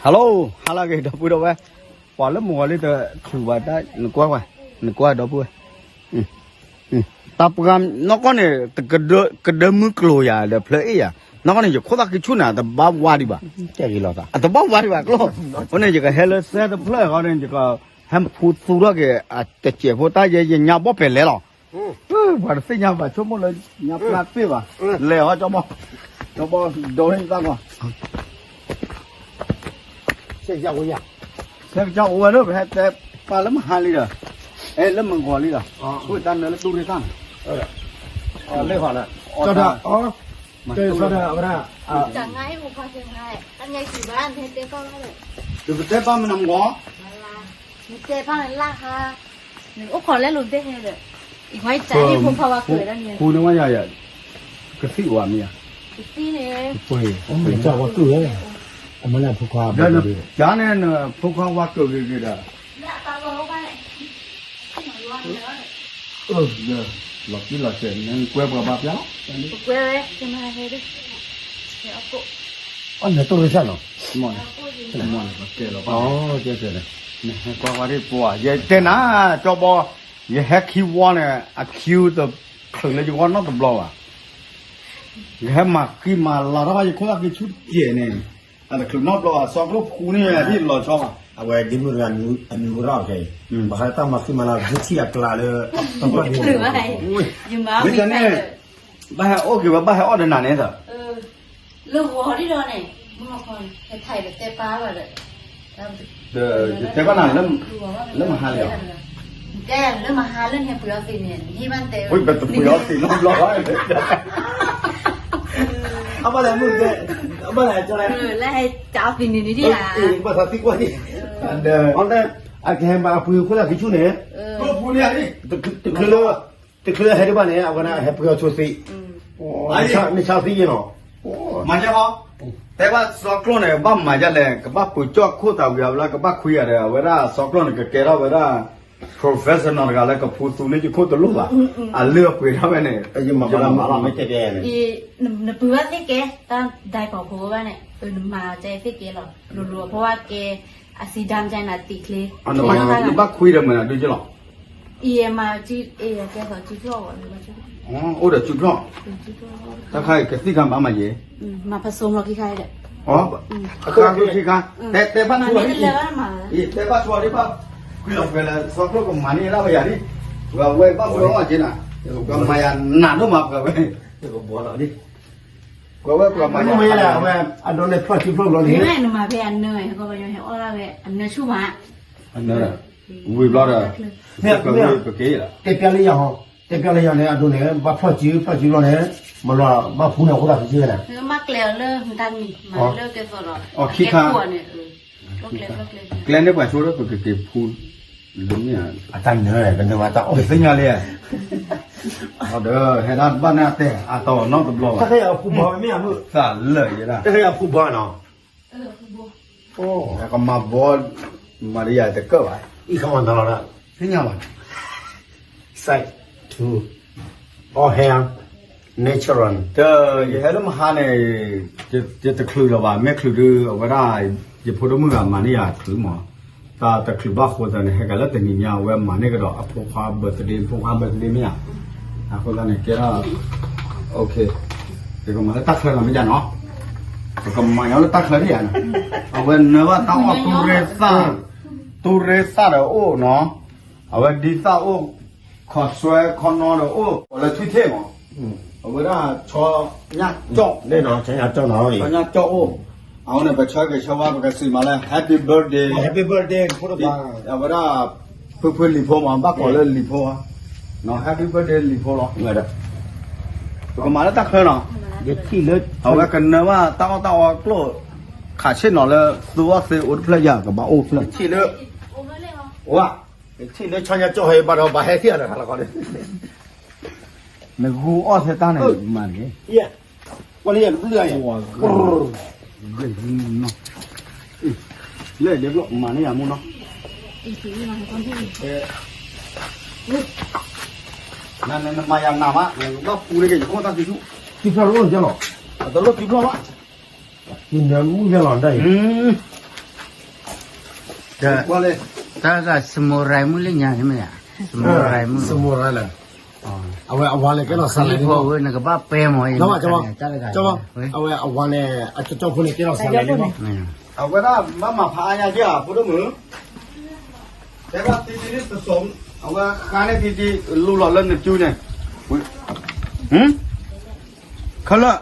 Hello, ဟါလၢအဂ့ၤ ဒီပုၢ်ဒီဝဲၢ်, ပှၤလၢမုၢ်ဂီၤလံတချုးဘၣ်တၢ် နကွၢ်ဝဲ, နကွၢ်ဒီပုၢ်ဝဲၢ်, တၢ်ပှၢ်နီၢ်ကီၢ်န့ၣ် ကဒၢမုၢ်ကျိၤယၤဒီးဖျၢၣ်အ့ၣ်ယၤ, နီၢ်ကီၢ်န့ၣ် ယခိၣ်သၣ်ကံဆူၣ်န့ၣ် အတဘၣ်ဝါဒံးဘၣ်, အတဘၣ်ဝါဒံးဘၣ်ကျိၣ်, အဃိန့ၣ် ယကဟဲလၢစဲတဖျၢၣ်ဃီန့ၣ် ယကဟဲဖူသူထီၣ်က့ၤ အတစဲးဖိတၢ်ယဲ ယညါဘီၣ်ပဲာ်လဲၣ်လီၤ. ပှၤတသ့ၣ်ညါဘၣ် ဆိကမိၣ်လၢညါပျၢ်သ့ၣ်ဘၣ်, လဲၤဟီ ကၠီဘီ, ကၠီဘီ ဒိးန့ၢ်သၣ်ကီး ဆဲးကစၢ်အိၣ်ဝဲလၢ ပဟဲတဲပၢ်လၢမဟါလံဒီး, အဲ လၢမုၢ်ဂီၤလံဒီး, အိၣ်တၢ်နၢလၢတူၢ်ရ့ၣ်သၣ်န့ၣ်, လၢဃီလၢ, ကၠီဒၣ်, ကၠီဒၣ်အဝဲဒၣ်, တၢ်ငါဟဲမုၢ်ခီၣ်က့ၤငါ, တၢ်ငါဟဲက့ၤဘၣ် နဟဲတဲပၢ်ဘၣ်ဒီး, နကတဲပၢ်မနုၤမုၢ်ဂီၤ, နတဲပၢ်လၢဟါ, နအိၣ်ခိးလဲလိာ်တဲဟဲဒီး, အံၤခွါအံၤတၢ်ဟဲဖိခွါဝါကျၢၤဒၣ်န့ၣ်, ဖိန့ၣ်ဝဲယၤယၤ, ကသံၣ်အိၣ်ဧါမ့ၢ်ဧါ, ကသံၣ်န့ၣ်, ဖိခွါဝါကျၢၤ, အမ့ၢ်လၢဖိခွါ, ယၤန့ၣ် ဖိခွါဝါကျၢၤဂ့ၤဂ့ၤဒီး, လီၤတံၢ်လီၤဆဲး နကွဲပှၤဘၣ်ပျၢ်လီၤ, ကွဲဝဲ, အီၣ်နတူၢ်ရ့ၣ်သၣ်နီၤ, မ့ၢ်န့ၣ်, နဟဲကွၢ်ဝဲဒၣ်ပှၤ ယတဲနၤ, ကၠီဘီ, ယဟဲခံဝီန့ၣ် အခံတချုးလၢယဂီၢ်နီတဘျီဘၣ်, ယဟဲမၤဃံမၤလၤထီၣ်ဘၣ်ယခိၣ်သၣ်ကံဆူၣ်တကဲးန့ၣ်, အတချုးနီတဘျီဘၣ် စီကျိၣ်ဖူန့ၣ်ဒ်လီၤဆီဘၣ်, အဝဲဒ့မုၣ်တဂၤ အမံၤဟူထီၣ်ခဲအံၤ, ဘၣ်ဃးလၢတၢ်မၤဃံမၤလၤ ဂုၢ်ထံၣ်အကျါလၢ, မ့ၢ်န့ၣ်, ဘၣ်ဟဲအိၣ်က့ၤဝဲ ဘၣ်ဟဲအီၣ်ဒီးနၤန့ၣ်သၢ လၢဂီၤဒ်ဒီးန့ၣ်, မ့ၢ်ခီန့ၣ် ဟဲထံၣ်ဒီးတဲပၢ်ဘၣ်ဒီး, ဒီးယတဲဘၣ်နၤလၢ, လၢမဟါလံဧါ, တဲလၢမဟါလၢနဟဲပှ့ၤအီသံးန့ၣ် နဟ့ၣ်ဘၣ်တဲ, ပှ့ၤပတပှ့ၤအီသံးနီတဘျီဘၣ်, အဘၣ်လဲၣ်မုၢ်တဲ, အဘၣ်လဲၣ်ကၠီလဲၣ်, လၢဟဲကၠီအီသံးန့ၣ်န့ၣ်ဒ်ဧါ, ဘၣ်သးသံကွၢ်န့ၣ်, အကဟဲမၤအပှ့ၤခိၣ်သၣ်ခံဆူၣ်န့ၣ်, တချုးလၢ, တချုးလၢဟဲဒံးဘၣ်န့ၣ် အဝဲဒၣ်ဟဲပှ့ၤအီဆိသံး, မ့ၢ်ဆါသံယဲလီၤ, မၤယဲဟီ, တဲဘၣ်စီကျိၣ်န့ၣ် ဘၣ်မၤယဲလဲၣ် ကဘၣ်ပှ့ၤကၠီၣ်ခိၣ်သးဝံၤအဘျီ ကဘၣ်ခွံဂၤဒီး အဝဲဒၣ်စီကျိၣ်န့ၣ် ကကဲထီၣ်ဝဲဒၣ် professional တဂၤလၢကဖူသူလၢယခိၣ်တလိၣ်ဘၣ်, အလၢအပှ့ၤထီၣ်ဝဲန့ၣ်, ယမၤဘၣ်လီၤ, မ့ၢ်တဲကဲ, နပှ့ၤဘၣ်သ့ၣ်ကဲ, တၢ်ဒဲကီၢ်ဖိဘၣ်န့ၣ်, နမၤကဲသ့ၣ်ကဲလီၤ, လိၤလိၤအဖိဘၣ်ကဲ, အစံးဒါမကဲနၤတံၢ်ချ့, နဘၣ်ခွံဒီးမနုၤဒုကလီၤ အံၤမၤ, ကဲသိးစုဖျီၣ်, အိၣ်ဒီးစုဖျီၣ်, တၢ်ခါအံၤကသံၣ်ခါမၤမၤယဲ, မၤဖးစိလီၤခံခါဒီး, ခါခံခါ, တဲဘၣ်ဆူၣ်, တဲဘၣ်ဆူၣ်ဒ်ဘၣ်, ကွံာ်လီၤဖဲလၢစီဖျိကမၤန့ၢ်ဒၣ်ဝဲယၤဒ်, ဝဲဘၣ်ဖျိအီၣ်က့နၤ, ကမၤယၤနးဒိၣ်မးပှၤဝဲ, ကဘီလီၤဒ်, ကွၢ်ဝဲပှၤမၤယၤ, မ့ၢ်ဝဲလၢအဝဲ, အဒိန့ၣ်ဖျီၣ်စုဖျီၣ်ဘျီန့ၣ်, နမၤဖဲအနၢ, ဟဲအီၣ်ဒၣ်ဝဲအနၢဆူၣ်မး, အနၢ, ဝံၤဘျီဒီး, မ့ၢ်, တဲပျဲလၢယၤဟီ, တဲပျဲလၢယၤန့ၣ် အဒိန့ၣ် ဘၣ်ဖျီၣ်စု ဖျီၣ်စုဘျီန့ၣ်, မၤလီၤဘၣ်ဖူန့ၣ်အဃိသတးက့န့ၣ်, မၤကျဲအီၤလၢမတၤမံၤ, မၤလၢကဲသိးဒီး, အခံခါ, ကျဲန့ၢ်ပှၤဆိလၢပကက့ၤဖူ, အတၢ်နၢ်, ကသ့ၣ်ညါလံ, ဒီးဟဲဒၣ်ဘၣ်န့ၣ်အတဲ အတီၢ်နီတဘျီဘၣ်, တၢ်ခါအံၤအဖူဘီမ့ၢ်ဧါမုၣ်, သးလၢာ်ယဲဒၣ်, တၢ်ခါအံၤအဖူဘီနီၤ, ကမၤဘီ, မၤဒီးယၤတကၢၢ်ဘၣ်, အံၤခီမၤနီၤလီၤဒၣ်, သ့ၣ်ညါဘၣ်, side to all hair natural, ယဟဲလၢမဟါန့ၣ်, ယတချုးလီၤဘၣ် မ့ၢ်ချုးဒုး အဝဲဒၣ်, ယဖိဒိၣ်မုၣ်ဂၤမၤန့ၢ်ယၤချုးမး, တၢ်တချုးဘၣ်ဃိသတးန့ၣ် ဟဲကၤလၢတနံၤညါ အဝဲမၤန့ၢ်ကဒီးအဖိခွါ birthday, ဖိခွါ birthday မ့ၢ်ဧါ, အဃိသတးန့ၣ် ကဲထီၣ်, ယကမၤလၢတၢ်ချၢနီၤ မ့ၢ်ယါနီၤ, ပကမၤညီလၢတၢ်ချၢဒ်ယါနီၤ, အဝဲနၢဘၣ်တၢ်အီၣ်တူၢ်ရ့ၣ်သၣ်, တူၢ်ရ့ၣ်သၣ်ဒီးအိၣ်နီၤ, အဝဲဒ်သၣ်အိၣ်, ခီၣ်ဆွဲခီနီဒီးအိၣ်, အီၤလၢထွံၣ်ထ့ၣ်မး, အဝဲဒၣ်ဆီညၣ်ကၠီၣ်, ဆီညၣ်ကၠီၣ်အိၣ်, အဃိန့ၣ် ပဆၢဂ့ၤဆၢဝါ ပကစံးမးလၢ happy birthday, အဝဲဒၣ်, ဖုဖုလံၤဖိမး ဘၣ်ကိးလၢလံၤဖိ, happy birthday လံၤဖိလီၤ, ပကမၤလၢတၢ်ချၢနီၤ, အဝဲကနၢဘၣ်တၢ်အီၣ်တၢ်အီကျိၣ်, ခးဆ့ၣ်နီၤလၢ သူအီၣ်သ့အိၣ်တဖျၢၣ်ယၤ ကဘၣ်အိၣ်ဖျၢၣ်, ထံၣ်လၢ, ဝါ, ထံၣ်လၢဆီညါကၠီၣ်ဟဲဘၣ်ဒီးဘၣ်ဟဲသ့ၣ်အီၤတခါလီၤခီန့ၣ်, နဂုၢ်အီၣ်ထဲတၢ်န့ၣ်မၤတဂ့ၤ, ဝါလၢယၤတဘျုးယၤ, လၢဒဲးဘျီမၤန့ၢ်ယၤမူနီၤ, နမၤယၤနးမး နဘၣ်ပူၤန့ၢ်က့ၤယခိၣ်တၢ်သံဆူၣ်, သံဖျီၣ်တအိၣ်ကဲလီၤ, အတလိၣ်သံဖျီၣ်ဘၣ်, ယနၢမုၢ်ဖဲလီၤဒၣ်အံၤ, တၢ်ဂၤစမိၣ်ရၤမုၣ်လၢညါန့ၣ်မ့ၢ်ဧါ, စမိၣ်ရၤမုၣ်, စမိၣ်ရၤလၢ, အဝဲအဝၤလဲၤကဲထီၣ်စးလဲၤန့ၣ်မ့ၢ်, အဝဲနကဘၣ်ပဲမ့ၢ်အံၤ, အဝဲအဝၤန့ၣ် အကၠီကၠီဖိန့ၣ်ကဲထီၣ်စးလဲၤန့ၣ်မ့ၢ်, အဝဲဒၣ်ဘၣ်မၤဖးအါညါက့ၤဧါ ဖိဒိၣ်မုၣ်, တဲဘၣ်တံတံန့ၣ်တစိၤ, အဝဲဃါန့ၢ်တံတံ လူလီၤလၢနစုန့ၣ်, ခဲလၢာ်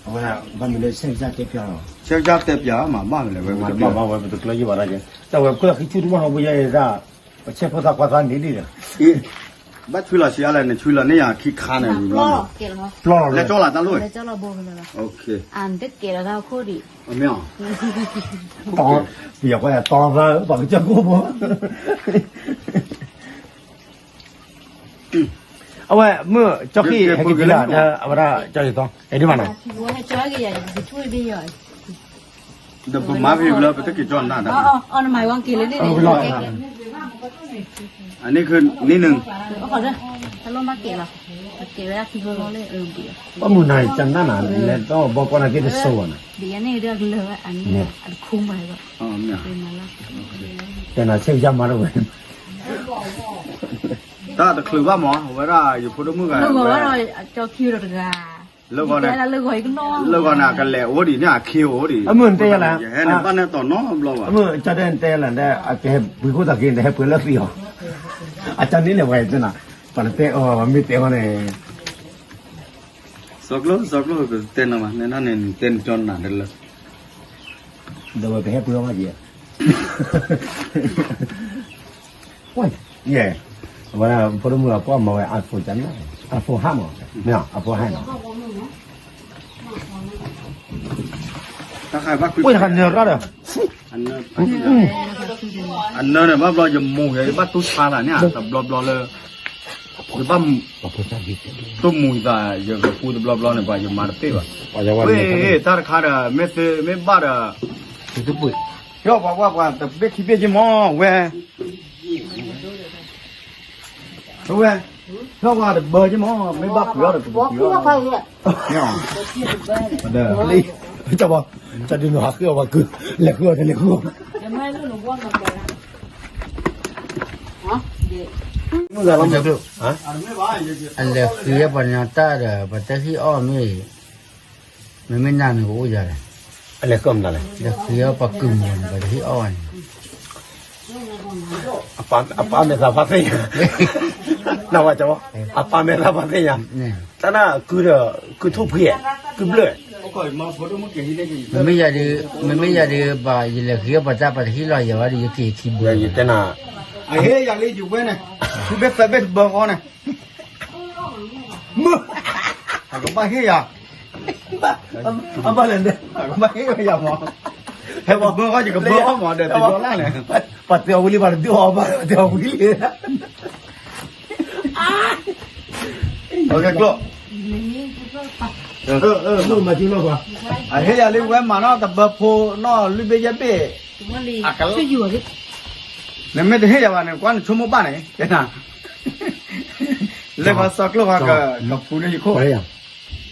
အဝဲဘၣ်မနုၤလဲၣ် ဆဲးကစၢ်တဲပၠးလီၤ, ဆဲးကစၢ်တဲပၠးမးဘၣ်မနုၤလဲၣ်, ဝဲဘၣ်ဝဲပတကျၢၤယံာ်ဘၣ်ဒၣ်က့ၤ, တၢ်ဝဲခိၣ်သးခံဆူၣ်တမီၢ်ဟီပယဲဒၣ်, ပဆဲးဖိသၣ်ကွၢ်သးန့ၣ်ဒ်ဒီး, ဘၣ်ဆွံလီၤဆံးအါလဲၣ် နဆွံလီၤန့ၢ်ယၤခံခါန့ၣ်, ပျီလီၤ, လဲၤကၠီလီၤတၢ်လိၣ်, လဲၤကၠီလီၤဘိလီၤ, အမ့ၢ်, ပယီၤကွၢ်ယၤတီသၢ ပှၤကစၢ်ကိၢ်ဘိ အဝဲမ့ၢ်ကၠီခံဟဲက့ၤလၢ အဝဲဒၣ်ကၠီက့ၤသီ အဲဒိးမးနီၤ, ဒီးပမၤဖဲလၢပတက့ၤကၠီနၤဒီး, အန့ၣ်န့ၣ်, ပှၤမုၢ်နၤကနၣ်နၤ လဲၤဒီးဘီကွၢ်နၤက့ၤတစိၤဘၣ်နၤ, တဲနၤဆဲးကစၢ်မၤတဝဲ တၢ်တချုးဘၣ်မး အဝဲဒၣ်ယဖိဒိၣ်မုၣ်ဂၤ, လၢဂီၤန့ၣ်, လၢဂီၤန့ၣ် အကလဲၤအိၣ်ဒံးန့ၣ် အခ့အိၣ်ဒံး, အမုၢ်နတဲယၤလဲၣ်, ယဟဲန့ၣ်ဘၣ်နဲၣ်တီၤနီတဘျီဘၣ်, အမုၢ်ကၠီတဲနတဲယၤလဲၣ် အကဟဲပှ့ၤခိၣ်သးက့ၤ နဟဲပှ့ၤလၢသံအီၤ, အကၠီန့ၣ်လဲၤဝဲယတဲနၤ, ပှၤတတဲအီၤ ပှၤမ့ၢ်တဲအီၤန့ၣ် စီၤကျိၣ် စီၤကျိၣ် ပတဲနၤဘၣ် နဲဒၣ်န့ၣ် နတဲနကၠီနၤတလၢ, ဒီးဝဲပဟဲပှ့ၤအီၤဘၣ်က့ၤ, ယဲ, အဝဲဒၣ်ဖိဒိၣ်မုၣ်အပှၢ်မၤဝဲ iPhone ကန့ၣ်, iPhone ဟါမး, မ့ၢ် iPhone ဟါနီၤ, တခါနၢၤရၣ်ဒီး, အနၢၤန့ၣ် ဘၣ်ဘျီယမိၢ်ယဘၣ်တူၢ်ဆါသးန့ၣ် တဘျီဘျီလၢ ယဘၣ်တိၢ်မူၤသး ယကပူတဘျီဘျီန့ၣ် ပှၤယမၤတပ့ၢ်ဘၣ်, ဝဲတၢ်တခါဒီး မ့ၢ်သ့မ့ၢ်ဘၣ်ဒီး, ပှၤပှၤပှၤတဘ့ၣ်ခံဘ့ၣ်က့ၤမး ဝဲ ဝဲ, ထီၣ်ဝဲတဘၢက့ၤမး မ့ၢ်ဘၣ်ပှ့ၤအီၤဒီးကပှ့ၤအီၤ, လၢ, တၢ်ဒုးနဟးဃုအီၤပှၤကုၢ်, လဲၤဃုအီၤတလဲၤဃုအီၤ, အလဲၤဃုအီၤပှၤညီတၢ်ဒီး ပှၤတဟ့ၣ်အီၣ်မ့ၢ်, မ့မ့ၢ်နၤန့ၣ်ကအိၣ်ယၤလဲၣ်, အလဲၤဃုအီၤမနုၤလဲၣ်, လဲၤဃုအီၤပှၤကုၢ်မီၤန့ၣ် ပှၤတဟ့ၣ်အီၣ်န့ၣ် အပၢ်မဲာ်သၣ်ဖးသ့ၣ်ညါ, နဝဲကၠီ, အပၢ်မဲာ်သၣ်ဖးသ့ၣ်ညါ, တၢ်နၢ်ကုဒီး ကုထိၣ်ဖှံ, ကုဘျၢၣ်, မ့မ့ၢ်ယၤဒုး, မ့မ့ၢ်ယၤဒုးဘၣ် ယလဲၤဃ့အီၣ်ပှၤတၢ်ပှၤတဟ့ၣ်လီၤယၤဘၣ်ဒီး ယက့ၤခံဘိ, ယတဲနၤ, အဟ့ၣ်ယၤလံယဝဲန့ၣ်, သုဘ့ၣ်သၢဘ့ၣ်တဘၢဃီန့ၣ် မုၢ်, အကဘၣ်ဟ့ၣ်ယၤ, အဘၣ်လဲၣ်, အကဘၣ်ဟ့ၣ်ယၤမး, ဟဲပှၤဘၢဃီယကဘၢအီၣ်မးဒီးတယီလၢ်န့ၣ်, ပှၤတဲအီၤဝံၤလံ ပှၤတဒုးအီၣ်ဘၣ် ပှၤတဲအီၤဝံၤလံ, ကျိၣ်, အဟ့ၣ်ယၤလံဝဲမးနီၢ်တဘၢဖိနီၢ်လွံၢ်ဘ့ၣ်ယဲၢ်ဘ့ၣ်, နမ့ၢ်တဟ့ၣ်ယၤဘၣ်န့ၣ် ကွၢ်နဆိကမိၣ်ဘၣ်န့ၣ်, လၢပှၤစီကျိၣ်ဃီကပူၤလၢယခိၣ်,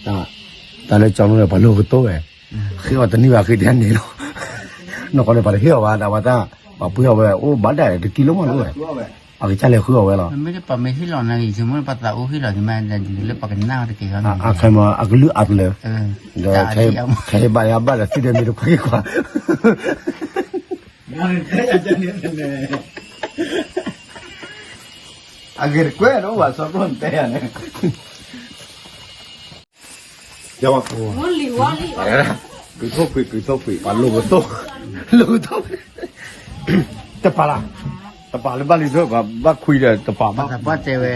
တၢ်လၢကၠီၤလိန့ၣ် ပှၤလိၣ်ကတိၢ်ဝဲ, ဃ့အီၣ်တနံၣ်ဘၣ်ဃ့တနံၣ်လီၤ, နီၢ်ကီၢ်န့ၣ် ပှၤတဟ့ၣ်အီၤဘၣ် တၢ်ဝဲတၢ်, ပှၤပှ့ၤအီၣ်ဝဲအိၣ်ဘၣ်ဒၣ်တကံလိမးလိဝဲ, အကစၢ်လဲၤဃုအီၣ်ဝဲလီၤ, မ့ၢ်ပှၤမ့ၢ်ဟ့ၣ်လီၤနၤဂ့ၤ ဆိကမိၣ်ပှၤသးအိၣ်ဟ့ၣ်လီၤက့ၤမး လၢပှၤကနၣ်တက့ၢ်, အခဲမး အကလုၢ်အါကလၢာ်, ဒီး ခဲအံၤဘၣ်ယၤဘၣ်ဒီး သုဒီးမ့ၢ်တခွါက့ၤခွါ အဂ့ၢ်တကွဲးဒီး ပှၤစီကျိၣ်နတဲယၤန့ၣ်, ကုၢ်ထိၣ်ကွံာ် ကုၢ်ထိၣ်ကွံာ် ပှၤလိၣ်ကတိၢ်, လိၣ်ကတိၢ်, တပာ်လၢ, တပာ်လၢဘၣ်လံ ဘၣ်ခွံဒီးတပာ်ဘၣ်, ပှၤတဲဝဲ,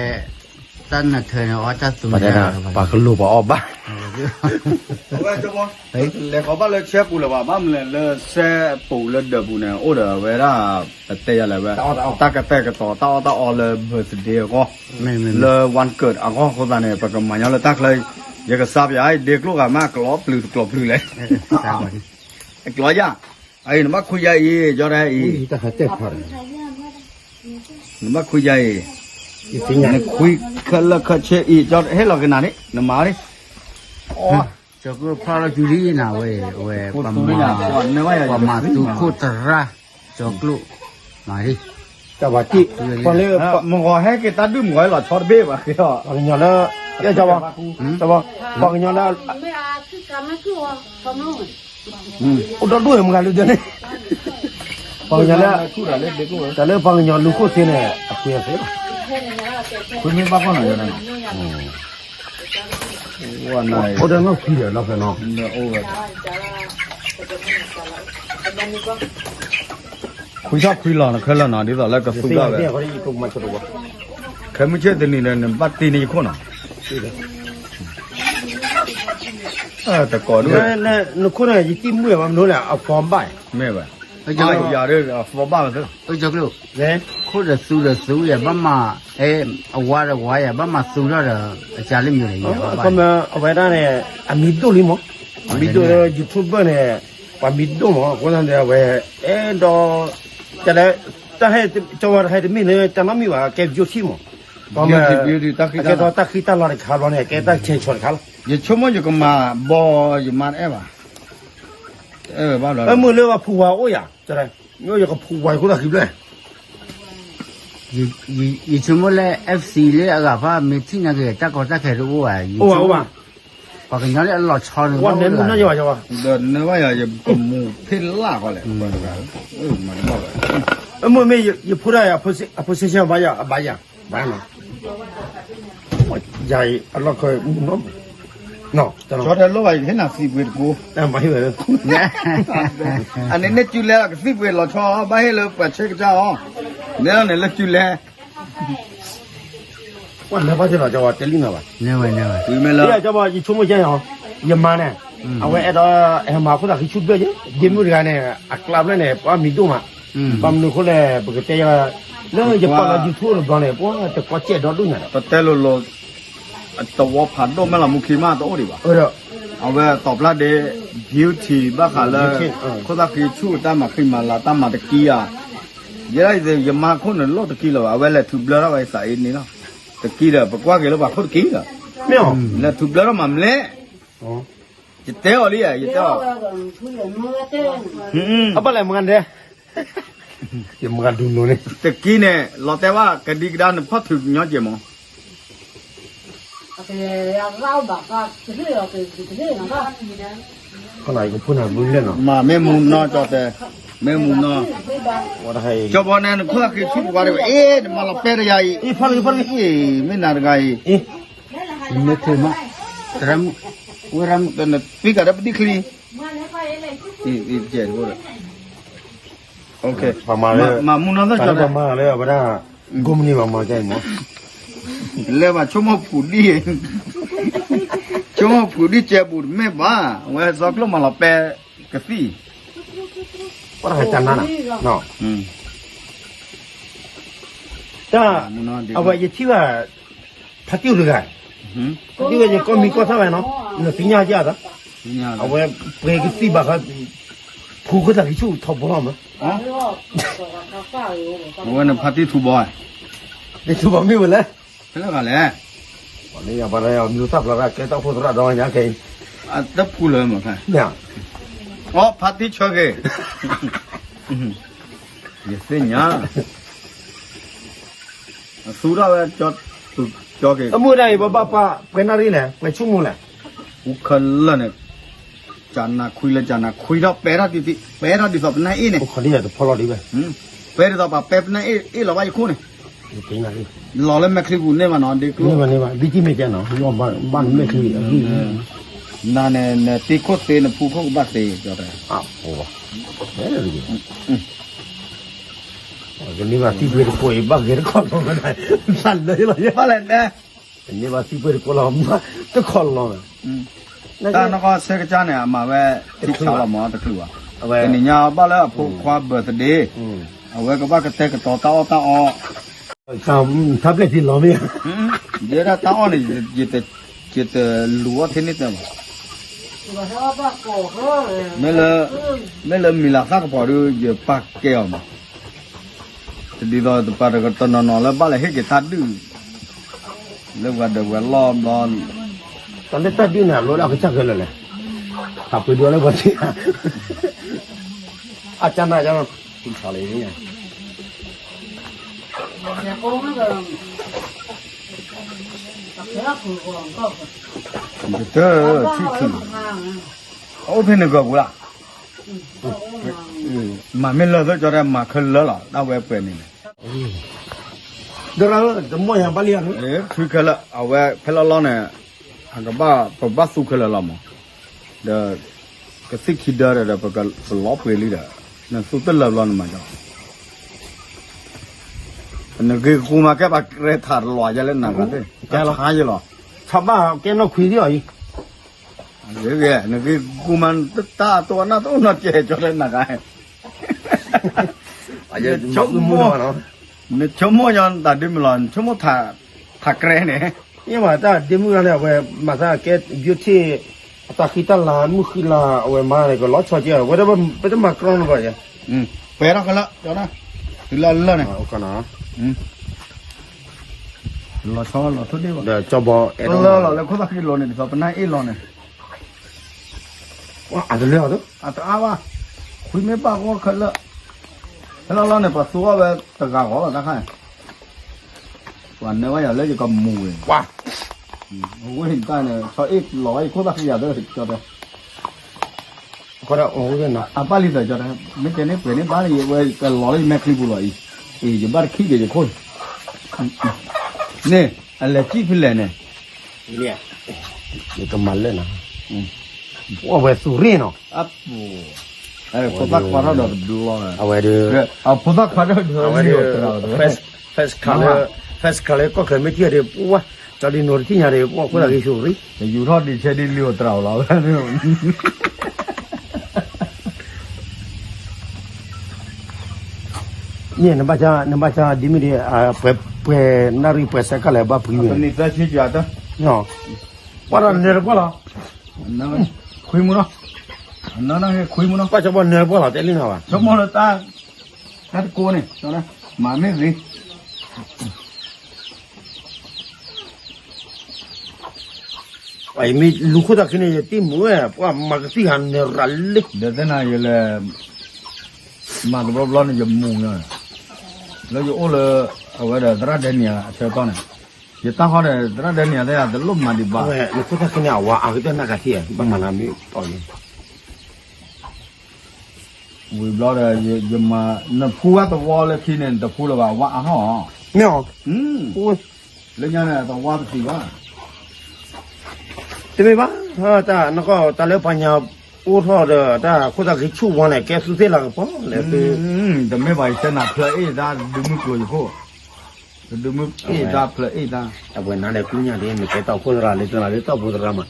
တၢ်နထၢန့ၣ် အီၣ်တၢ်သူန့ၣ်, ပှၤကလိၣ်ပှၤအီၣ်ဘၣ် လဲၤဃီၤဘၣ်လၢဆဲပူၤလၢၤဘၣ်, ဘၣ်မနုၤလဲၣ် လၢဆဲပူၤလၢဒၢးပူၤန့ၣ် အိၣ်ဒီးဝဲဒၣ် ပတဲယၤလၢဝဲ တၢ်ကတဲာ်ကတီၤ တၢ်အီၣ်တၢ်အီလၢ birthday အဂီၢ်, လၢ ဝၣ်ကၢး အဂီၢ်အဃိသတးန့ၣ် ပကမၤညီလၢတၢ်ချၢ, ယကစၢ်ပယၤ ဒ့ကျိၣ်ဂၤမး ကျီပျုၤတကျီပျုၤလဲၣ်, ကျီယၤ, အံၤနဘၣ်ခွံယၤအံၤ ကၠီဒၣ်အံၤ, နဘၣ်ခွံယၤအံၤ, နခွံခဲလၢာ်ခဲဆ့အံၤ ကၠီဟ့ၣ်လီၤက့ၤနၤန့ၣ် နမၤန့ၣ်, အီ ကၠီၤကျိၣ်ဖျါလီၤစုလံနၤဝဲ, အဝဲ, ပှၤမၤသူခိၣ်သရၣ်, ကၠီၤကျိၣ်, မၤဒ်, တၢ်ဘၣ်တံၢ်, ပှၤလၢ, မုၢ်ဂီၤဟဲက့ၤတၢ်ဒုၣ်မုၢ်ဂီၤဟဲလီၤဆီတဘ့ၣ်ဘၣ်ဃ့အီၤ, ပှၤကညီလၢ, ပှၤကညီလၢ, အိၣ်ဒီဒူၣ်မုၢ်ဂၤလၢဒၢန့ၣ်, ပှၤကညီလၢ, တၢ်လၢပှၤကညီလူၤခိၣ်သ့န့ၣ်, အပှ့ၤအသ့ဘၣ်, ပမ့ၢ်ဘၣ်ကီၢ်နီၤ, အိၣ်ဒီးနီၢ်ခွံဒီးလီၤဖဲနီၤ, ခွံထီၣ်ခွံလီၤနခဲလၢာ်နီၤ ဒ်သိးလၢကသူဒၣ်ဝဲ, ခဲမုၢ်ဆ့ၣ်တနံၤဒီးနဘၣ်တ့န့ၢ်ယခိၣ်နီၤ, တကိးဒၣ်, နခိၣ်န့ၣ် ယတံၢ်မုၣ်ဘၣ်မနုၤလဲၣ် အဖီဘၣ်, မ့ၢ်ဝဲ, ယၤဒီးအဖီဘၣ်ဝဲသ့ၣ်, ခိၣ်ဒီးသူဒီးသူယၤဘၣ်မၤ, အဝါဒီးဝါယၤဘၣ်မၤသူထီၣ်ဒီး, အကါလၢမ့ၢ်လဲၣ်, အဝဲဒၣ်န့ၣ်, အမံၤဒိၣ်လံမး, အမံၤဒိၣ်လၢ YouTuber န့ၣ်, ပှၤမံၤဒိၣ်မး အဃိသတးန့ၣ် အဝဲ, အဲၣ်ဒိး, တၢ်လၢ, တၢ်ဟဲ, ကၠီဝါတဟဲတမ့ၢ်လၢတၢ်နီတမံၤဘၣ် ကဲ beauty မး, ကဲထီၣ်တၢ်ဃံတၢ်လၤတခါဘျီန့ၣ် ကဲတၢ်ဆဲးဆီတခါလီၤ, ယဆိကမိၣ်ယကမၤဘီယမါတအဲၣ်ဘၣ်, အမုၢ်လၢပှၤဖူဝါအိၣ်ယၤ, ယကဖူဝါယခိၣ်သးဃံဘျဲၣ် ယဆိကမိၣ်လၢ FC လၢအဂၤဖၣ်မ့ၢ်ထံၣ်နာ်က့ၤ တၢ်ကီတၢ်ခဲတအိၣ်ဘၣ်, အိၣ်ဘၣ်, ပှၤကညီလၢအလီၤဆီန့ၣ်, ဒီးနဘၣ်ယၤယကမူၤဖ့ၣ်လၢ်ဃီလဲၣ်, မၤတဘၣ်ဘၣ်, အမုၢ်မ့ၢ်ယဖိဒၣ်ယၤ, အဖိစ့ၢ်ဆၢဘၣ်ယၤ, အဘၣ်ယၤ, ယၤအံၤအလီၢ်ခၢမုၢ်နီၢ်, ကၠီတဲလိၣ်ဘၣ်ယကဟ့ၣ်နၤသံပှ့ၤတကိး, မၤဟ့ၣ်ဝဲ, အန့ၣ်န့ၣ် ကၠူလဲလီၤကသံၣ်ပှ့ၤလီၤဆီဘၣ်ဟ့ၣ်လၢပှၤဆဲးကစၢ်အီၤ, နဲဒၣ်န့ၣ်လၢကၠူလဲ ပှၤလဲၤဘၣ်စ့ၢ်လီၤ ကၠီဝဲတဲလံနီၤဘၣ်, ကၠီဝဲယဆိကမိၣ်ကဲအီၤ, ယမါန့ၣ်, အဝဲအဲၣ်ဒိး, ဟဲမၤခိၣ်သးဃံဆူၣ်ဘျဲၣ်ယဲ, ဒ့မုၣ်တဂၤန့ၣ် အကျါဘျဲၣ်န့ၣ် ပှၤမံၤဒိၣ်မး, ဘၣ်မနုၤအဃိလဲၣ် ပကတဲယၤ, လၢယကွၢ်လီၤ YouTube တဘျီန့ၣ် ပှၤတကွၢ်စဲးဒီဒိၣ်ညါဒီး, ပတဲလိၤလိၤ တဝီဖးဒိၣ်မ့ၢ်လီၤ မူခံမးတအိၣ်ဒံးဘၣ်, အဝဲတီၤပျၢ်ဒ့ beauty ဘၣ်ဃးလၢ ခိၣ်သၣ်ဃံဆူၣ်တၢ်မၤဃံမၤလၤတၢ်မၤတကံဧါ, ယဲဒၣ်ယမါခိၣ်န့ၣ်လိၣ်တကံလၢၤဘၣ် အဝဲလဲၤထူဘျၢထီၣ်ဝဲသးအံၤန့ၣ်လီၤ, တကံဒီး ပကွၢ်က့ၤလၢပှၤခိၣ်တကံဒီး, လဲၤထူဘျၢထီၣ်မးမလဲၣ်, ယတဲအီၤလံ, ယတဲအီၤ, အဘၣ်လဲၣ်မၤဒဲ ယမၤဒုးလိၤန့ၣ် တကံန့ၣ် လီၤတဲာ်ဘၣ် ကဒံကဒါနဖီၣ်ထုးညီကဲမး, ခီနၤယကဖိနၤဘုလဲၣ်နီၤ, မ့ၢ်မူနီၢ်ကၠီတဲ, မ့ၢ်မူနီၢ်, ကၠီဘီန့ၣ် နခိၣ်သးဃံဆူၣ်ပှၤဒံးဘၣ်, အ့ နမၤလီၤပဲတယၤအံၤ, အ့ မ့ၢ်နၤတဂၤအံၤ, မ့ၢ်ထဲမး, ဝဲရၣ်မုၣ်, နပံကၤဒီးပဒံချံ ပမၤလၢ, ပမၤလၢအဝဲဒၣ်, ကိးမုၢ်နံၤဘၣ်မၤကဲမး, လဲၤဘၣ်ဆိကမိၣ်ဖူးဒံၣ်, ဆိကမိၣ်ဖူးဒံၣ်ကဲဘူးတမ့ၢ်ဘၣ်, အဝဲစီၤကျိၣ်မၤလီၤပဲကသံၣ်, ပှၤတဂၤတၢ်နါနၤ, တၢ်, အဝဲယထံၣ်ဘၣ် ဖါတံၢ်တဂၤ, ဖါတံၢ်ဝဲယကီၢ်မံၤကီၢ်ထၢၣ်ဝဲနီၤ, နသ့ၣ်ညါယၤသး, အဝဲပှဲၤကသံၣ်ဘၣ်ဃး, ဖူခိၣ်သးကဆူၣ်ထီဘိလီၤမး, အဝဲန့ၣ်ဖါတံၢ်ထူဘီ, တထူဘီမ့ၢ်ဝဲလဲၣ်, ဖဲလဲၣ်ဂၤလဲၣ်, ပှၤလၢယၤပှၤလၢယၤမံၤသၣ်ဖျါရၣ်ကဲတၢ်အိၣ်ဖှိၣ်သရၣ်ဒီးညါကဲအံၤ, တဖူလၢမးဖဲ, အီ ဖါတံၢ်ဆၢက့ၤ ယသ့ၣ်ညါ, အသူထီၣ်ဝဲ, ကၠီက့ၤ, အမုၢ်ဒၣ်အံၤ ပဘၣ်ပှၤပှဲၤနၣ်ရံၣ်လဲၣ် ပှဲၤဆူၣ်မူလဲၣ်, အူခဲလၢာ်န့ၣ်, ကနၤခွံလၢကနၤခွံထီၣ်ပဲထီၣ်ဒ်သိး, ပဲထီၣ်ဒ်သိးပနၢ်အ့ၣ်န့ၣ်, ပဲဒ်သိးပှၤပဲပနၢ်အ့ၣ်လီၤဘၣ်ယခိၣ်န့ၣ်, လီၤလၢမဲာ်ချံပူၤန့ၣ်ဘၣ်နီၤ ဒ့ကျိၣ်, ဘၣ်နမဲာ်ချံ, နၤန့ၣ် နတ့ခိၣ်သ့ နဖူခိၣ်ကဘၣ်သ့, ကန့ၢ်ဘၣ်သံကွံာ်တကိးအံၤ ဘၣ်ဂဲၤတခီလီၤ, ဘၣ်လဲၣ်, ကန့ၢ်ဘၣ်သံကွံာ်တကိးလီၤ, တခီလီၤ, တၢ်နကီၢ်ဆဲးကစၢ်န့ၣ် အမၤဝဲ ထံဆးလီၤမး တချုးဘၣ်, တနံၤညါဘၣ်လၢအဖိခွါ birthday, အဝဲကဘၣ်ကတဲာ်ကတီၤတၢ်အီၣ်တၢ်အီ, တၢ်ဖျဲၣ်ထံလီၤမ့ၢ်ဧါ, ယဲဒၣ်တၢ်အီၣ်န့ၣ် ယတလူၤအီၣ်ထဲန့ၣ်တဲဘၣ်, မ့ၢ်လၢ, မ့ၢ်လၢမံၤလၤသၣ်ကပီၤဒီး ယပာ်ကဲအီၤမး, တဒ်သိးတပၤတနီၤနီၤလၢဘၣ်လဲၤဟ့ၣ်က့ၤတၢ်ဒုၣ်, လၢပှၤဒီးပှၤလီၢ်ဘျီ, တၢ်လၢတၢ်ဒုၣ်န့ၣ် အလိၣ်ဒၣ်ကစၢ်ခဲလၢာ်လဲၣ် ဟးပှ့ၤဒိးလၢပှၤသ့ၣ်, အကနၣ်ကနၣ်, ထံဆးလၢန့ၣ်, တထံၣ်, အိၣ်ဖဲန့ၣ်ဂီၤပူၤလီၤ, မၤမ့ၢ်လၢာ်သၢကၠီတဲမၤခဲလၢာ်လီၤ တၢ်ဝဲပှဲၤန့ၣ်န့ၣ်, တမီၢ်ယၤဘၣ်လံ, ဖုခဲလၢာ် အဝဲဖဲလီၤလီၤန့ၣ်, အကဘၣ် ပဘၣ်သူခဲလၢာ်လီၤမး, ဒီး ကသံၣ်ခံဒၢဒီး ပလီၤပှ့ၤလံဒီး, နသူတလၢာ်ဘျီနမၤကီ, နဂ့ၤကူမၤကဲပှၤရဲထးတလီၤယဲလၢနဂၤသ့ၣ်, ကဘၣ်ကဲနီၢ်ခွံဒ်အီၤအံၤ, နဂ့ၤကူမၤတၢ်တအိၣ်နီတကဲကၠီလၢနဂၤ, ဆိကမိၣ်, နဆိကမိၣ်ညီနသးဒ်မ့ၢ်လီၤ နဆိကမိၣ်ထးကြဲန့ၣ်, ယမၤတၢ်ဒ့မုၣ်လၢန့ၣ် အဝဲမၤသးကဲ beauty အတၢ်ဃံတၢ်လၤမုၣ်ဃံလၤ အဝဲမၤန့ၣ် ကလီၤဆီကဲ အဝဲဒၣ်ပတမၤကြီနီတဘျီ, ပှဲၤထီၣ်ကလၢာ်, တုၤလၢအလၢာ်န့ၣ်, လီၤဆီလီၤထိၣ်ဒ့ဘၣ်, လၢလီၤလၢခိၣ်သၣ်ဃံလီၤန့ၣ် ဒ်သိးပနၢ်အ့ၣ်လီၤန့ၣ်, အတအါဘၣ်, ခွံမ့ၢ်ဘၣ်ဂီၢ်ခဲလၢာ်, ဖဲလီၤလီၤန့ၣ် ပှၤသူအီၣ်ဝဲတဂၤဂီၤလီၤတၢ်ခါန့ၣ်, ပှၤနၢဘၣ်ယၤလၢယကမူၤဝဲ, ဝ့ၢ်တၢ်န့ၣ် ဆီအ့ၣ်လီၤဘၣ်ယခိၣ်သၣ်ဃံယၤသၢကၠီတဲ အပၢ်လံသးကၠီတဲ မ့ၢ်တဲန့ၣ်ပှဲၤန့ၣ်ဘၣ်လၢယဝဲကလီၤလၢယမဲာ်ချံပူၤလီၤအံၤ, အံၤ ယဘၣ်တခံဒီးယခိၣ်, န့ၣ် အလဲၤစံၣ်ဖဲလဲၣ်န့ၣ်, ယကမၤလၢနၤ, အဝဲသူရ့ၣ်နီၤ, ဖိသၣ်ခွါထီၣ်ဒီးတဘျီ, အဝဲဒၣ်, အဖိသၣ်ခွါထီၣ်ဒီးအဝဲဒၣ်, first class လၢကီၢ်ချၢမ့ၢ်ထံၣ်ဒီး ပှၤ ကၠီဒံနိတထံၣ်ညါဒီး ပှၤခိၣ်သၣ်ဂ့ၤဆိရ့ၣ်, ယူၤထီၣ်ဒံးဆဲဒ်လံအီၤတရၣ်လီၤ, န့ၣ် နဘၣ်ဆါ နဘၣ်ဆါဒ်မ့ၢ်ဒ်, ပှဲၤ ပှဲၤနၣ်ရံၣ်ပှဲၤစဲးကၢ်လဲၣ် ဘၣ်ပှံၤမ့ၢ်, ပှၤဒီးနၢၤတပှၢ်လီၤ, ခွံမူနီၤ, ခွံမူနီၤ, ဘၣ်ဆိကမိၣ်နၢၤတပှၢ်လီၤ တဲလံနီၤဘၣ်, ဆိကမိၣ်လၢတၢ်, တၢ်တကိးန့ၣ်, မၤမ့ၢ်ဂ့ၤ ပှၤယမ့ၢ်လူၤခိၣ်သၣ်ခံန့ၣ် ယတံၢ်မူၤဝဲ ပှၤမၤကသံၣ်ဟးနၢၤရၤလံ, ဒီးသ့ၣ်နၤယလဲၤ, မၤတဘျီဘျီန့ၣ် ယမူၤလီၤ, လၢယအိၣ်လၢ, အဝဲဒီးသရၣ်ဒဲနံၤအဆၢကတီၢ်န့ၣ်, ယတၢ်ဃီဒီး သရၣ်ဒဲနံၤအသ့ၣ်တလိၣ်မၤဒံးဘၣ်, လူၤခိၣ်သၣ်ခံန့ၣ် အဝၤအါကတၢၢ်နၢ်ကထံၣ်, ဘၣ်မၤလၢမ့ၢ်တီၤယ ဝံၤဘျီဒီး, ယမၤ, နဖူဝဲသဝီလၢခံန့ၣ် နတဖူလၢၤဘၣ် ဝါအါဟီၣ်, မ့ၢ်အီၤ, လၢညါန့ၣ် သဝီတသံဘၣ်, တမ့ၢ်ဘၣ်, တၢ်, နကီၢ်တၢ်လၢပှၤညါအိၣ်ထီၣ်ဒီး တၢ်ခိၣ်သၣ်ဃံဆူၣ်ဝါန့ၣ် ကဲသုသ့ၣ်လၤကပီၤလဲၣ်သု, တမ့ၢ်ဘၣ် ယတဲနၤဖျၢၣ်အ့ၣ်တၢ် ဒုးမုၢ်ကျိၤယခိၣ်, ဒုးမုၢ်အ့ၣ်တၢ်ဖျၢၣ်အ့ၣ်တၢ်, အဝဲနၤဒီးကူညါဒ် နကဲတၢ်အိၣ်ဖှိၣ်သရၣ်လၢသရၣ်လၢတၢ်အိၣ်ဖှိၣ်သရၣ်မး,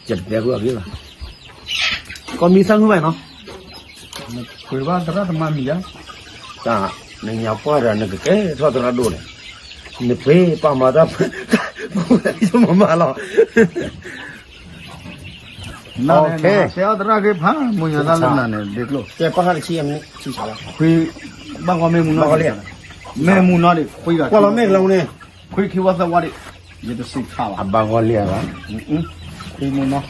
ယတတဲဃုာ်အဂ့ၢ်ဘၣ်, ကီၢ်မံသၣ်ဟုဘၣ်နီၤ နပှ့ၤဘၣ်သရၣ်တမါမံၤယါ, တၢ်, နညါပှၢ်ဒီး နကကဲထီၣ်သရၣ်ဒိၣ်န့ၣ်, နပှ့ၤပာ်မၤတၢ်, မၤမၤလီၤ, နတဲအီၤသရၣ်ဂ့ၤဖး မိၢ်ညါတၢ်လၢနၤန့ၣ် ဒ့ကျိၣ်, ခွံ, ဘၣ်ဂီၢ်မ့ၢ်မူနီၤ, မ့ၢ်မူနီၤဒံး ခွံဂၤ, ကွၢ်လီၤမ့ၢ်ကလီၤန့ၣ်, ခွံခံဝီသၢဝီဒံး, ယတစံးဆၣ်ဘၣ်, အဘၣ်ဂီၢ်လံဧါ, ခွံမူနီၤ,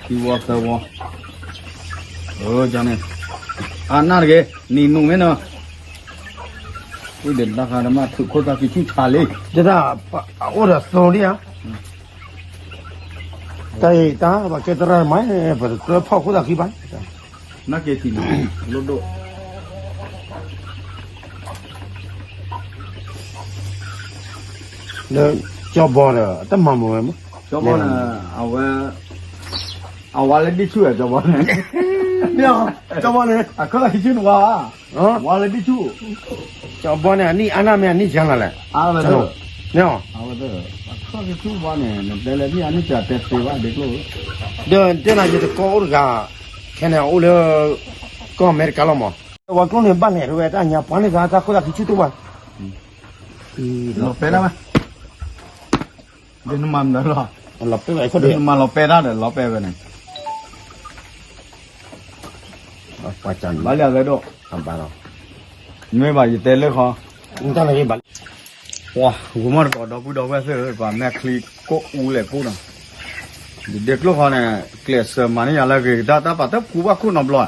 ခံဝီသၢဝီ, န့ၣ်, အနၢ်တဂ့ၤ, နံၤမုာ်မ့ၢ်နီၤ, ဝံၤဒီးတၢ်ဃါတမ့ၢ် ထုးခိၣ်သၣ်ခံဆူၣ်ဆါလံ, ဒ်တၢ်, အအိၣ်ဒီးသိလံဧါ, တၢ်အံၤတၢ် ပှၤကဲသရၣ်မါ, ပတကြၢးဖီၣ်ခိၣ်သၣ်ခံဘၣ်, နက့ၤထံၣ်န့ၣ်, လိၣ်ဒိၣ် လၢ, ကၠီဘီဒီး တမၤမုာ်ဝဲမး, ကၠီဘီန့ၣ်, အဝဲ, အဝၤလၢဒ်ဆူၣ်ဧါ ကၠီဘီန့ၣ်, ကၠီဘီန့ၣ် အခီၣ်လီၢ်ခံဆူၣ်န့ၣ်ဝါ, ဝၤလၢဒ်ဆူၣ်, ကၠီဘီန့ၣ် အနံၣ်အါနၢ်မ့ၢ်အနံၣ်ယါလီၤလဲၣ်, အဝဲသ့ၣ်, အခီၣ်လီၢ်ခံဆူၣ်ဝါန့ၣ် နတဲလၢနံၣ်အါနံၣ်စှၤတဲသ့ဘၣ်ဒ့ကျိၣ်, ဒီးတဲနၤ ယတကိးအိၣ်တဂၤ, ခဲန့ၣ်အိၣ်လၢ, ကီၢ်အမဲရကၤလီၤမး, ဝၤကျိန့ၣ် ဘၣ်လဲၤတဝဲ တၢ်ညါပှၤန့ၣ်ဂၤ တၢ်ခိၣ်သၣ်ခံဆူၣ်တဝဲ, လီၤပဲဒၣ်ဝဲ ဒ်နမၤမနုၤလီၤ, နမၤလီၤပဲတၢ်ဒီး လီၤပဲဝဲန့ၣ်, ဘၣ်လံအဝဲဒိၣ်, မ့ၢ်ဘၣ်ယတဲလၢဃီ, ပှၤဂီၤမီၢ်တကိးဒီပုၢ်ဒီဝဲၢ်သ့ၣ်ဧၢ ပှၤမဲာ်ချံကိၣ်အူလဲၣ်ကိၣ်နီၤ, ဒ်ကျိၣ်ဃီန့ၣ် ကျဲးစၢးမၤန့ၢ်ယၤလၢအဂ့ၤကတၢၢ် တၢ်ပာ်တဖှူဘၣ်ခိၣ်နီတဘျီ,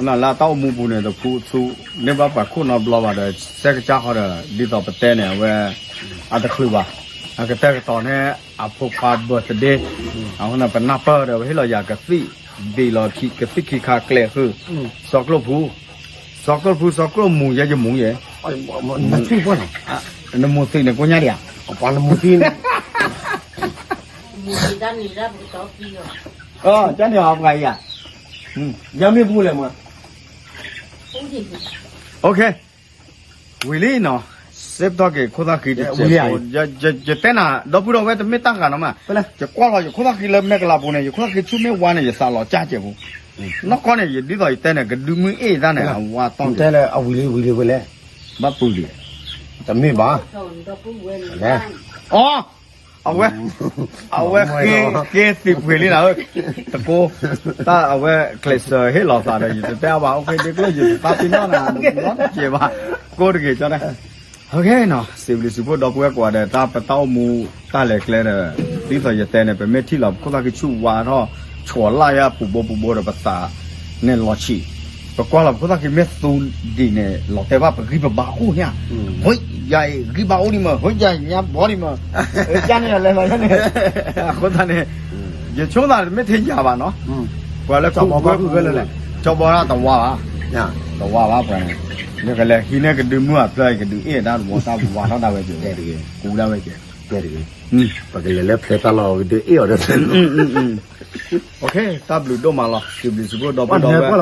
လၢတၢ်အိၣ်မူပူၤန့ၣ် တဖှူသူန့ၢ်ဘၣ်ပှၤခိၣ်နီတဘျီဘၣ်ဒီး စဲကစၢ်ဃီဒီး ဒ်သိးပတဲန့ၣ် အဝဲ အတချုးဘၣ်, အကတဲာ်ကတီၤန့ၣ် အဖိခွါ birthday, အဃိန့ၣ် ပနၢ်ပၢၢ်ဒီး ပဟ့ၣ်လီၤယၤကသံၣ်, ဘ့ၣ်လီၤခံ ကသံၣ်ခံခါကျဲဃုာ်, စီၤကျိၣ်ဖူ, စီၤကျိၣ်ဖူ စီၤကျိၣ်မူ ယဲယမူယဲ, နမူသံၣ်န့ၣ်ကိညါဒံးဧါ, ပှၤနမူသံၣ်န့ၣ် ကန့ၣ်အပှၤအံၤဧါ, ယမ့ၢ်ပူၤလဲၣ်မး, ဝံၤလံနီၤ, စ့ပတီၢ်က့ၤခိၣ်သၣ်ဃံတစဲးဖိ, ယတဲနၤ ဒီပုၢ်ဒီဝဲၢ်တမ့ၢ်တၢ်ဃာ်နီၤမး, ယကွၢ်လီၤယခိၣ်သၣ်ဃံလၢမဲကလးပူၤန့ၣ် ယခိၣ်သၣ်ဃံဆူၣ်မ့ၢ်ဝါန့ၣ် ယသးလီၤကၢ်စဲးဖိ, နီၢ်ကီၢ်န့ၣ် ယဒ်သိးယတဲန့ၣ် ကဒုမုၢ်အ့ၣ်တၢ်န့ၣ် အဝါတီၢ်တဲလၢအဝံၤလံဝံၤလံဝဲလဲၣ်, ဘၣ်ပူၤလံ, တမ့ၢ်ဘၣ်, အီ အဝဲ အဝဲဃ့သံးပှ့ၤလံနၤဧၢ, တကိး, တၢ်အဝဲကျဲးစၢးဟ့ၣ်လီၤသးဒီး ယတတဲအါဘၣ်, အိၣ်ဃ့ဒ့ကျိၣ် ယသးပ့ၤနီၣ်နၤ နီတကဲးဘၣ်, ကိးတဂ့ၤကၠီ, ဟဲက့ၤနီၤ စံးဘျုးစံးဖှိၣ်ဒီပုၢ်ဝဲၢ်ကိးဂၤဒဲး တၢ်ပတၢ်အိၣ်မူတၢ်လဲၤကျဲဒီး ဒ်သိးယတဲန့ၣ် ပမ့ၢ်ထံၣ်လီၤပခိၣ်သၣ်ဃံဆူၣ်ဝါထီၣ် ဆိးလၢ်ယၤပူၤဘိပူၤဘိဒီးပသး န့ၣ်လီၤဆံး, ပကွၢ်လီၤပခိၣ်သၣ်ဃံမ့ၢ်သူဒံးန့ၣ် လီၤတဲာ်ဘၣ်ပဂံၢ်ပဘါအိၣ်န့ၣ်, ဟိယၤအံၤဂံၢ်ဘါအိၣ်ဒံးမး ဟိယၤညါဘီဒံးမး, ကန့ၣ်လဲၤလီၤန့ၣ်, အဃိသတးန့ၣ် ယဆိသးမ့ၢ်ထဲယၤဘၣ်နီၤ, ပှၤလၢခိၣ်ဘီလၢ ကၠီဘီတၢ်တဝါဘၣ်, တဝါဘၣ်ပှၤန့ၣ်, နကလဲၤဟံးန့ၢ်ကဒုမုၢ်အဖျၢၣ် ကဒုးအ့ၣ်ဒၣ်တဝါတၢ်ဝါထီၣ်ဒၣ်ဝဲက့ၤ, ကူဒၣ်ဝဲက့ၤ, ပကလဲၤလၢဖျဲးတၢ်လီၢ်ကဒုးအ့ၣ်အီၤဒီး တၢ်ဘျုးဒိၣ်မးလီၤ စံးဘျုးစံးဖှိၣ်ဒီပုၢ်ဒီဝဲၢ်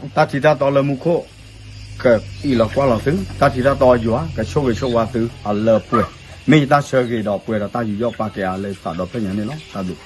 တၢ်ထံးတၢ်တီလၢမူခိၣ် ကအံးလီၤကွၢ်လီၤသု, တၢ်ထံးတၢ်တီယွၤ ကဆိၣ်ဂ့ၤဆိၣ်ဝါသု အလၢအပှဲၤ, မ့ၢ်ယတၢ်ဆၢဂ့ၤဒီးပှဲၤဒီးတၢ်ယူးယီၣ်ပာ်ကဲအါလၢယသးဒီး ဖဲညါန့ၣ်လီၤ. တၢ်ဘျုး